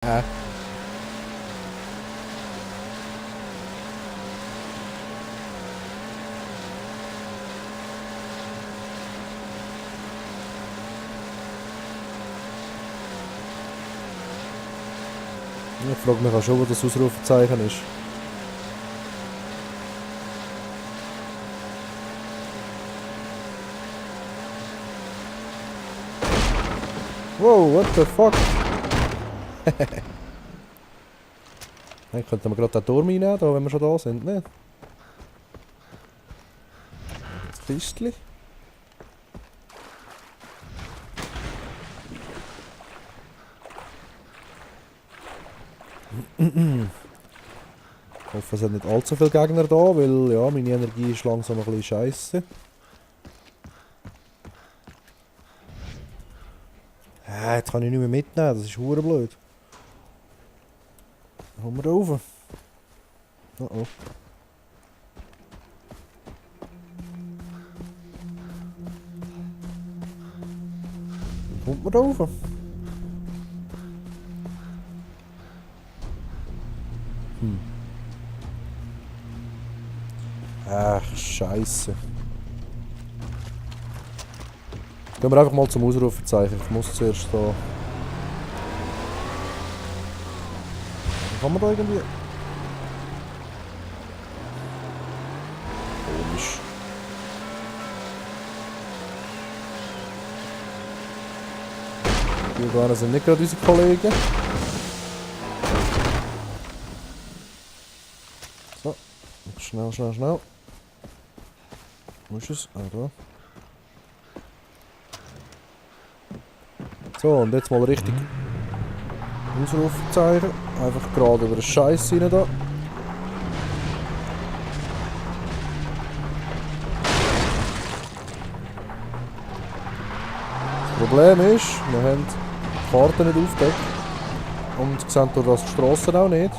Äh. Ich frage mich auch schon, wo das Ausrufezeichen ist. Wow, what the fuck? Dann könnten wir gerade den Turm einnehmen, da, wenn wir schon da sind, ne? Das Kistchen. Ich hoffe, es sind nicht allzu viele Gegner da, weil ja, meine Energie ist langsam ein bisschen scheiße. Jetzt kann ich nicht mehr mitnehmen, das ist hure blöd. Kommen wir da rauf? Oh oh. Kommt man da rauf? Ach, scheiße. Gehen wir einfach mal zum Ausrufezeichen. Ich muss zuerst da... Kann man da irgendwie... Komisch. Die Urbaner sind nicht gerade unsere Kollegen. So. Schnell, schnell, schnell. Wo ist es? Ah, da. So, und jetzt mal richtig Ausrufezeichen. Einfach gerade über den Scheiß rein da. Das Problem ist, wir haben die Karte nicht aufgedeckt. Und sehen durch das die Strassen auch nicht.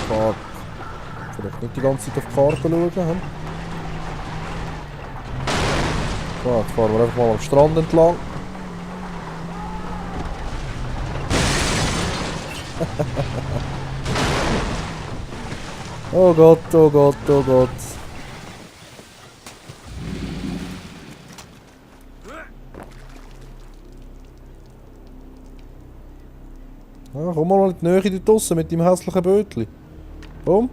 Fuck. Vielleicht nicht die ganze Zeit auf die Karte schauen. Hm? So, jetzt fahren wir einfach mal am Strand entlang. Oh Gott, oh Gott, oh Gott. Ja, komm mal in die Nähe dort draussen mit deinem hässlichen Bötli. Komm.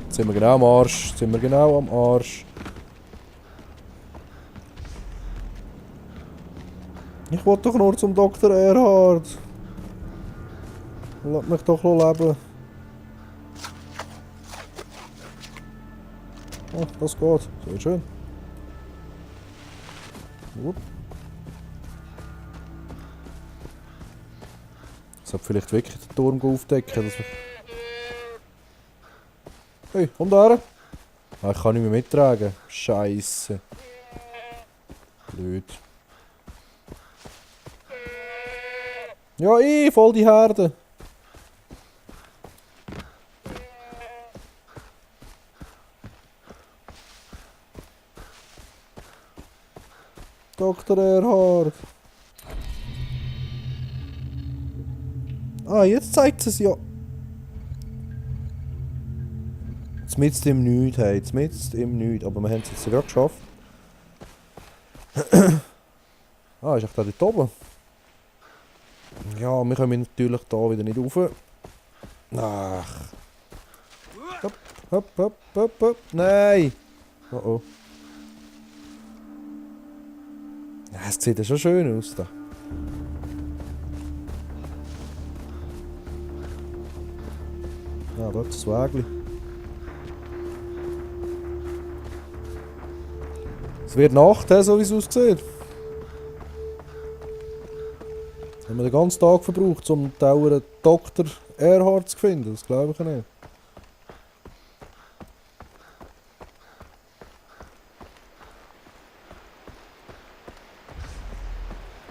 Jetzt sind wir genau am Arsch. Jetzt sind wir genau am Arsch. Ich wollte doch nur zum Dr. Erhard. Lass mich doch noch leben. Oh, das geht. Sehr schön. Upp. Ich sollte vielleicht wirklich den Turm aufdecken. Dass wir... Hey, komm da her. Ah, ich kann nicht mehr mittragen. Scheiße. Blöd. Ja, voll die Herde. Dr. Erhard. Ah, jetzt zeigt es ja. Zmitzt im Nichts, hey. Zmitzt im Nichts. Aber wir haben es jetzt gerade geschafft. Ah, ist echt da dort oben? Ja, wir kommen natürlich da wieder nicht rauf. Ach. Hopp, hopp, hopp, hopp, hopp. Nein! Oh oh. Ja, es sieht ja schon schön aus da. Ja, dort ist das Wägli. Es wird Nacht, so wie es aussieht. Haben wir den ganzen Tag verbraucht, um den Dr. Erhard zu finden? Das glaube ich nicht.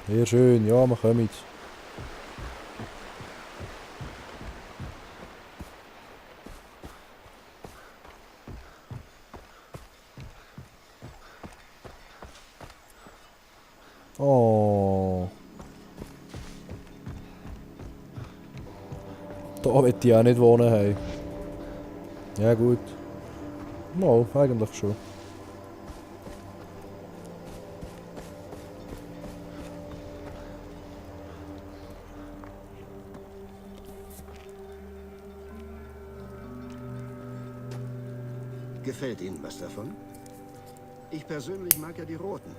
Sehr schön, ja, wir kommen. Oh. Da will ich auch nicht wohnen. Hey. Ja gut. Mal, eigentlich schon. Gefällt Ihnen was davon? Ich persönlich mag ja die roten.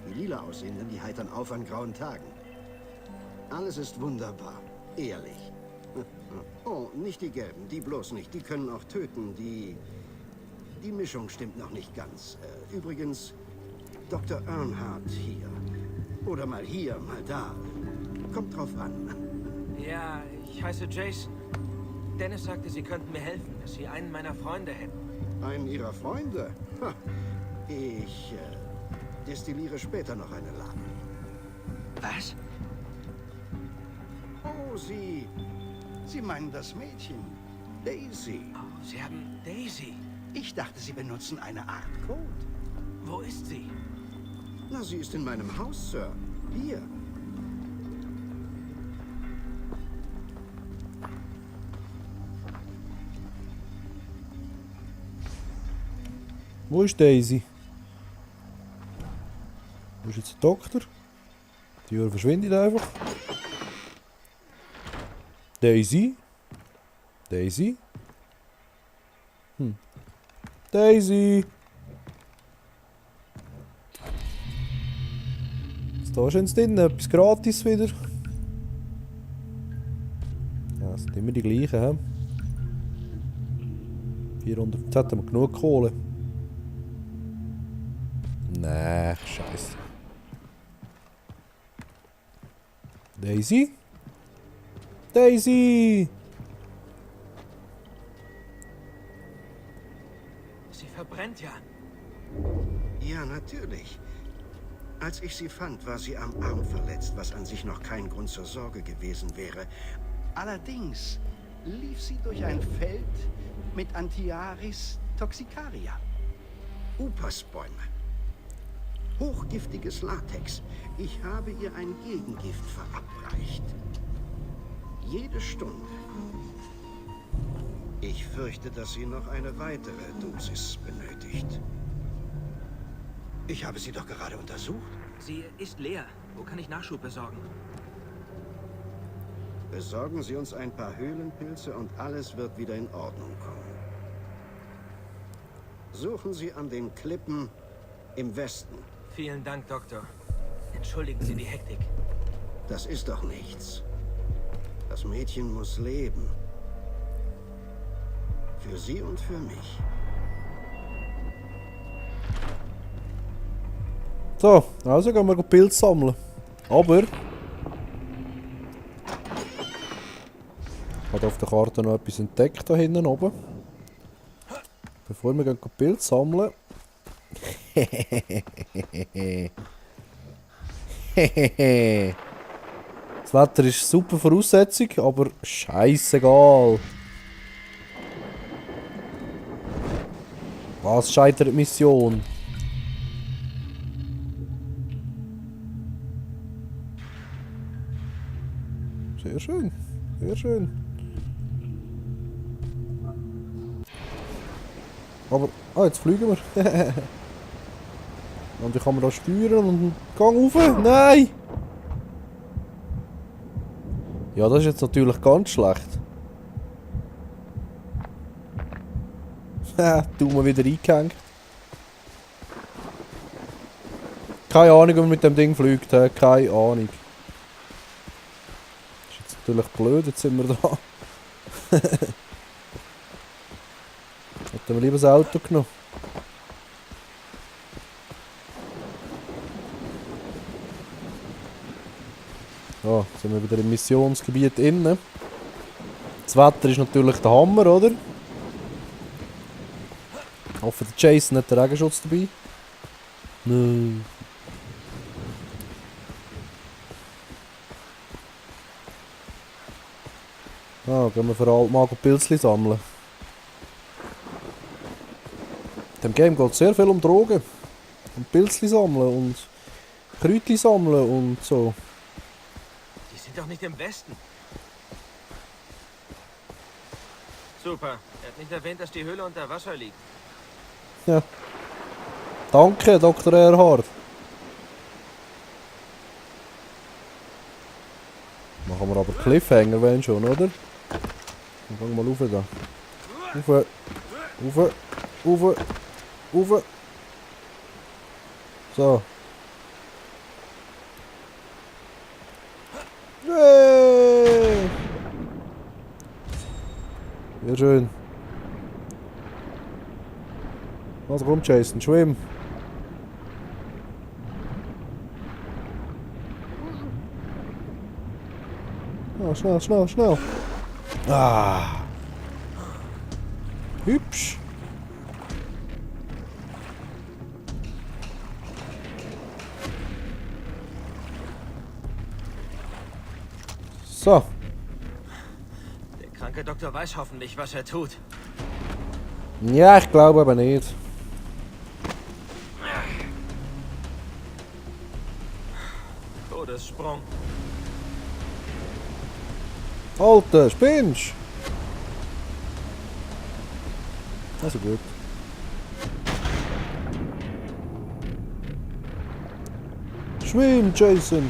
Die lila aussehenden, die heitern auf an grauen Tagen. Alles ist wunderbar. Ehrlich. Oh, nicht die gelben, die bloß nicht. Die können auch töten. Die Mischung stimmt noch nicht ganz. Übrigens, Dr. Earnhardt hier. Oder mal hier, mal da. Kommt drauf an. Ja, ich heiße Jason. Dennis sagte, Sie könnten mir helfen, dass Sie einen meiner Freunde hätten. Einen Ihrer Freunde? Ha. Ich destilliere später noch eine Ladung. Was? Oh, Sie meinen das Mädchen. Daisy. Oh, Sie haben Daisy. Ich dachte, Sie benutzen eine Art Code. Wo ist sie? Na, sie ist in meinem Haus, Sir. Hier. Wo ist Daisy? Wo ist jetzt der Doktor? Die Tür verschwindet einfach. Daisy? Daisy? Daisy! Was da ist drin? Etwas gratis wieder? Ja, es sind immer die gleichen, hä? 400, jetzt hätten wir genug Kohle. Nee, scheiße. Daisy? Daisy! Sie verbrennt ja. Ja, natürlich. Als ich sie fand, war sie am Arm verletzt, was an sich noch kein Grund zur Sorge gewesen wäre. Allerdings lief sie durch ein Feld mit Antiaris toxicaria. Upasbäume. Hochgiftiges Latex. Ich habe ihr ein Gegengift verabreicht. Jede Stunde. Ich fürchte, dass sie noch eine weitere Dosis benötigt. Ich habe sie doch gerade untersucht. Sie ist leer. Wo kann ich Nachschub besorgen? Besorgen Sie uns ein paar Höhlenpilze und alles wird wieder in Ordnung kommen. Suchen Sie an den Klippen im Westen. Vielen Dank, Doktor. Entschuldigen Sie die Hektik. Das ist doch nichts. Das Mädchen muss leben. Für Sie und für mich. So, also gehen wir Pilze sammeln. Aber ich habe auf der Karte noch etwas entdeckt da hinten oben. Bevor wir Pilze sammeln. Das Wetter ist super Voraussetzung, aber scheißegal. Was scheitert die Mission? Sehr schön, sehr schön. Aber, jetzt fliegen wir. Und ich kann mir da steuern und Gang rauf. Nein! Ja, das ist jetzt natürlich ganz schlecht. Du mal wieder eingehängt. Keine Ahnung, wie man mit dem Ding fliegt. Keine Ahnung. Das ist jetzt natürlich blöd, jetzt sind wir da. Hätten wir lieber das Auto genommen. So, jetzt sind wir wieder im Missionsgebiet innen. Das Wetter ist natürlich der Hammer, oder? Ich hoffe, der Jason hat den Regenschutz dabei. Nein. Ah, gehen wir für Altmagen Pilzli sammeln. In dem Game geht es sehr viel um Drogen. Und Pilzli sammeln und Kräutli sammeln und so. Die sind doch nicht im Westen. Super. Er hat nicht erwähnt, dass die Höhle unter Wasser liegt. Ja. Danke, Dr. Erhard. Machen wir aber Cliffhanger, wenn schon, oder? Dann gehen wir mal rauf da. Rauf. So. Yay! Sehr schön. Also komm, Jason, schwimm. Ah, schnell. Ah. Hübsch. So. Der kranke Doktor weiß hoffentlich, was er tut. Ja, ich glaube aber nicht. Todessprung. Alter, spinnst? Also gut. Schwimm, Jason!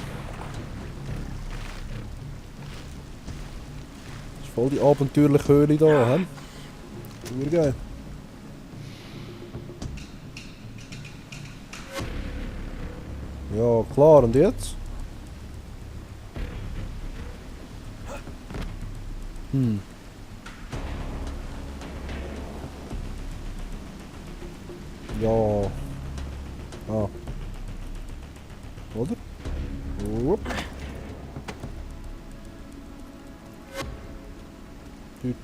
Das ist voll die abenteuerliche Höhle da, hä? Sehr geil. Ja, klar, und jetzt? Ja. Ah. Oder? Upp. Du. Ich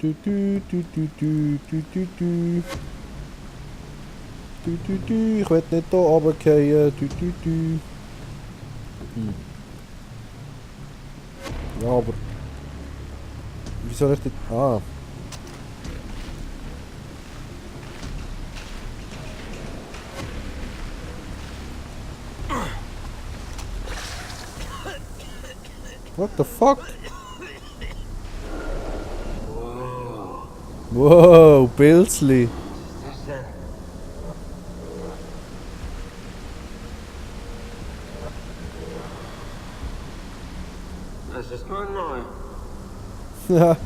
will nicht da runterfallen. Ja, aber... Wie soll ich das... Ah. What the fuck? Wow, Pilzli. Was ist das denn? Das ist mal neu. Ja.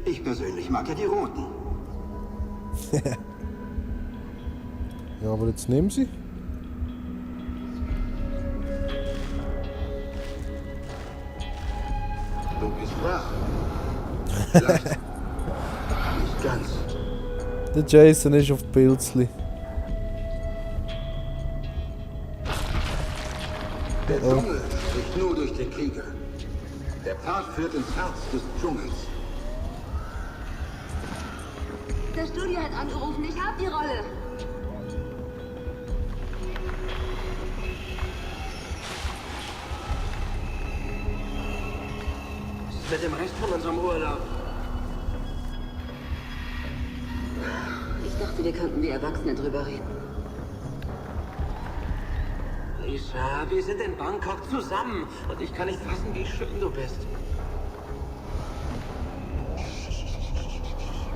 Ich persönlich mag ja die Roten. Ja, aber jetzt nehmen sie. Du bist wach. Vielleicht nicht ganz. Der Jason ist auf Pilzli. Der Dschungel spricht nur durch den Krieger. Der Pfad führt ins Herz des Dschungels. Der Studio hat angerufen, ich hab die Rolle. Was ist mit dem Rest von unserem Urlaub? Ich dachte, wir könnten wie Erwachsene drüber reden. Lisa, wir sind in Bangkok zusammen und ich kann nicht fassen, wie schön du bist.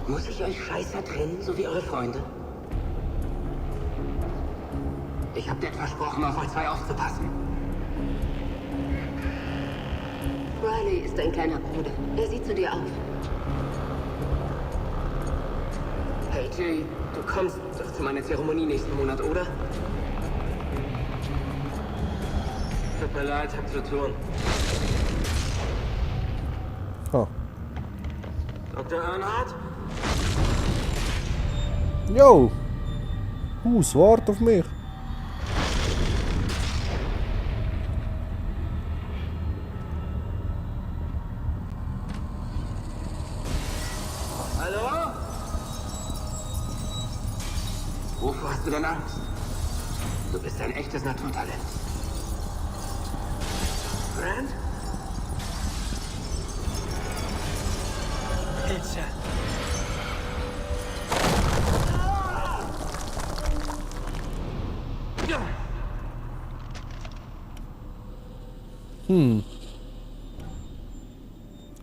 Muss ich euch Scheißer trennen, so wie eure Freunde? Ich hab dir versprochen, auf euch zwei aufzupassen. Riley ist dein kleiner Bruder. Er sieht zu dir auf. Hey Jay, du kommst doch zu meiner Zeremonie nächsten Monat, oder? Tut mir leid, hab zu tun. Ha. Dr. Earnhardt? Yo! Wart auf mich. Hallo? Wovor hast du denn Angst? Du bist ein echtes Naturtalent. Grant? Pilze.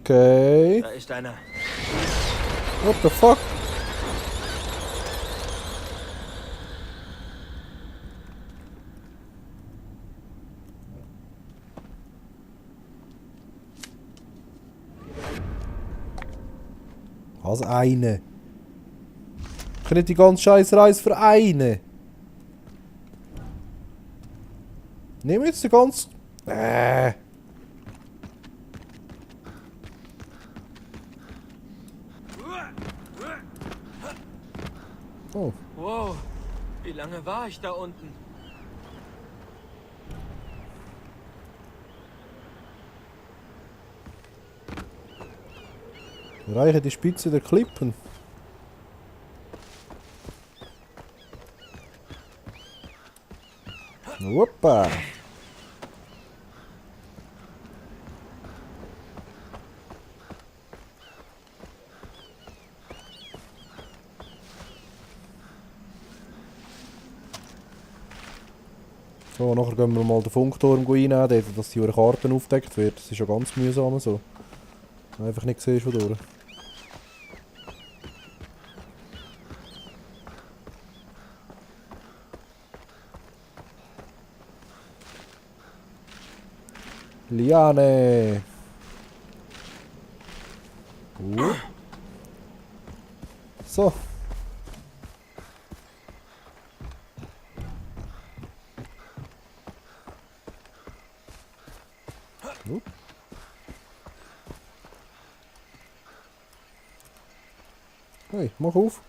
Okay. Da ist einer. What the fuck? Was eine? Ich kann nicht die ganze scheiß Reise für eine. Nehmen wir jetzt die ganze... Oh. Wow, wie lange war ich da unten? Erreiche die Spitze der Klippen. Hoppa. So, nachher gehen wir mal den Funkturm einnehmen, dort, dass die eure Karten aufgedeckt wird. Das ist ja ganz mühsam so. Einfach nicht siehst, wodurch. Liane! So. Hey, mach auf.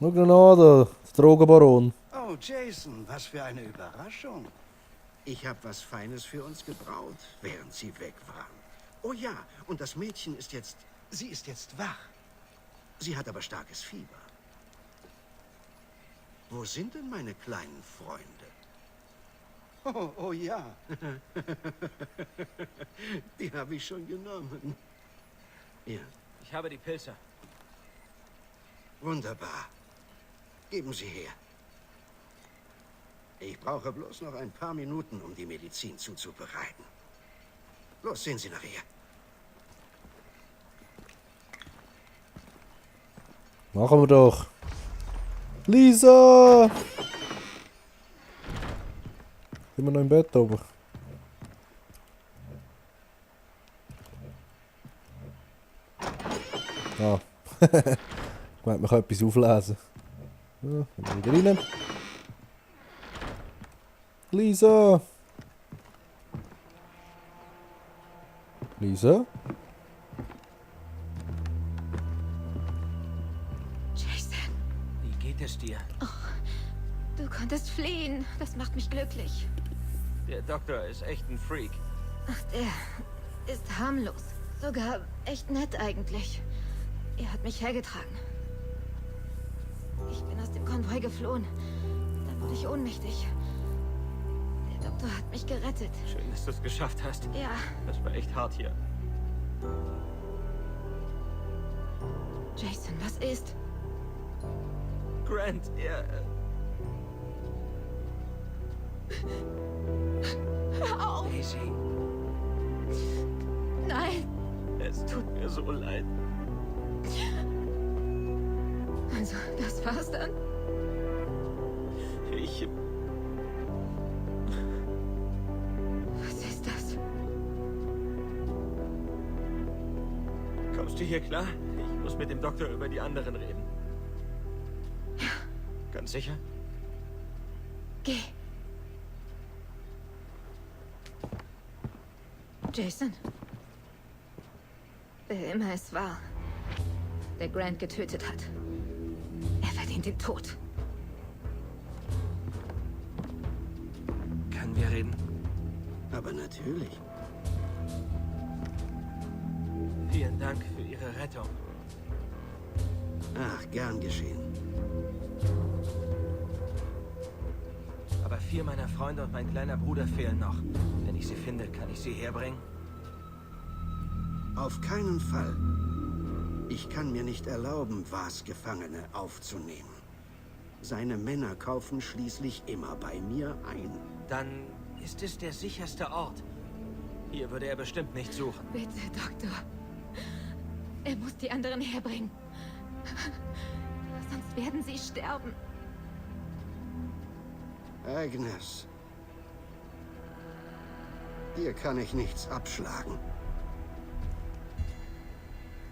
Schau genau da, der Drogenbaron. Oh, Jason, was für eine Überraschung. Ich habe was Feines für uns gebraut, während Sie weg waren. Oh ja, und das Mädchen ist jetzt... Sie ist jetzt wach. Sie hat aber starkes Fieber. Wo sind denn meine kleinen Freunde? Oh ja. Die habe ich schon genommen. Ja, Ich habe die Pilze. wunderbar. Geben Sie her. Ich brauche bloß noch ein paar Minuten, um die Medizin zuzubereiten. Los, sehen Sie nachher. Machen wir doch. Lisa! Sind wir noch im Bett oben? Ah. Ich meinte, man kann etwas auflesen. Ja, dann wieder rein. Lisa! Lisa? Jason, Wie geht es dir? du konntest fliehen. Das macht mich glücklich. Der Doktor ist echt ein Freak. Der ist harmlos. Sogar echt nett eigentlich. Er hat mich hergetragen. Ich bin aus dem Konvoi geflohen. Dann wurde ich ohnmächtig. Der Doktor hat mich gerettet. Schön, dass du es geschafft hast. Ja, Das war echt hart hier. Jason, was ist? Grant, er... Hör auf! Daisy, Nein! es tut mir so leid. Also, das war's dann? Ich... Was ist das? Kommst du hier klar? Ich muss mit dem Doktor über die anderen reden. Ja. Ganz sicher? Geh. Jason? Wer immer es war, der Grant getötet hat. Er verdient den Tod. Können wir reden? Aber natürlich. Vielen Dank für Ihre Rettung. Ach, gern geschehen. Aber 4 meiner Freunde und mein kleiner Bruder fehlen noch. Wenn ich sie finde, kann ich sie herbringen? Auf keinen Fall. Ich kann mir nicht erlauben, Vas Gefangene aufzunehmen. Seine Männer kaufen schließlich immer bei mir ein. Dann ist es der sicherste Ort. Hier würde er bestimmt nicht suchen. Bitte, Doktor. Er muss die anderen herbringen. Sonst werden sie sterben. Agnes. Dir kann ich nichts abschlagen.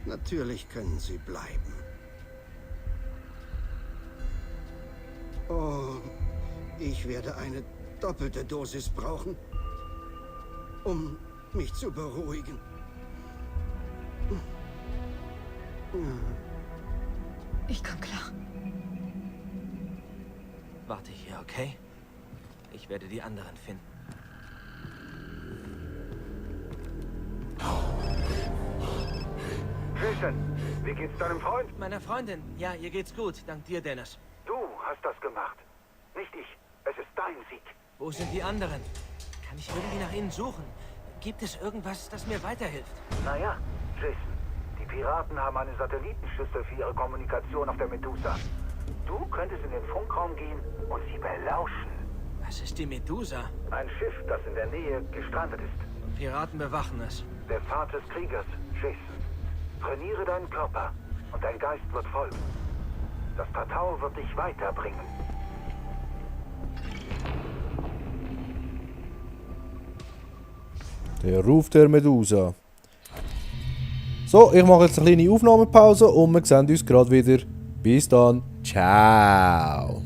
Natürlich können sie bleiben. Oh, ich werde eine doppelte Dosis brauchen, um mich zu beruhigen. Ich komm klar. Warte hier, okay? Ich werde die anderen finden. Jason, wie geht's deinem Freund? Meiner Freundin. Ja, ihr geht's gut. Dank dir, Dennis. Du hast das gemacht. Nicht ich. Es ist dein Sieg. Wo sind die anderen? Kann ich irgendwie nach ihnen suchen? Gibt es irgendwas, das mir weiterhilft? Naja, Jason, die Piraten haben einen Satellitenschlüssel für ihre Kommunikation auf der Medusa. Du könntest in den Funkraum gehen und sie belauschen. Was ist die Medusa? Ein Schiff, das in der Nähe gestrandet ist. Und Piraten bewachen es. Der Pfad des Kriegers, Jason. Trainiere deinen Körper und dein Geist wird folgen. Das Tatau wird dich weiterbringen. Der Ruf der Medusa. So, ich mache jetzt eine kleine Aufnahmepause und wir sehen uns gerade wieder. Bis dann. Ciao.